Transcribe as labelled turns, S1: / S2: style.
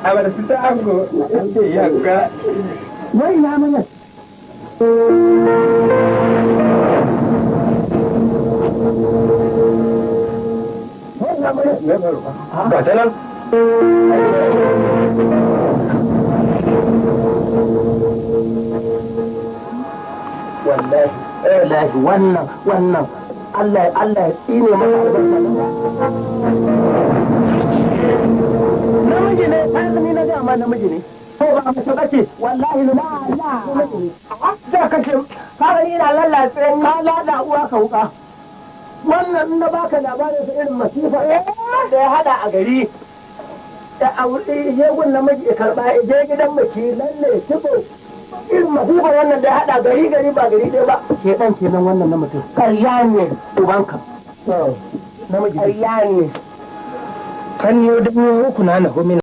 S1: Abar su ta ango yanka.
S2: Wai na mana.
S1: Ga ta nan.
S2: Wallahi, wallahi wannan Allah Allah ya tsine maka albarka. Namiji ne, ni na ga ma namiji ne. Ko ba mace bace, wallahi la la. Da kace ka ga ni na lallace ka lada uwa ka wuka. Wannan na baka labarin su irin masifa da ya hada a gari. Da aure yegun namiji ya karba ya je gidan mace lalle tubo. Irin masifa wannan da ya hada gari gari ba gari ɗaya ba. Ke dan kenan wannan na mutum. Ƙarya ne ubanka. Namiji. Ƙarya ne.
S1: Kan yo dan uku na na homin.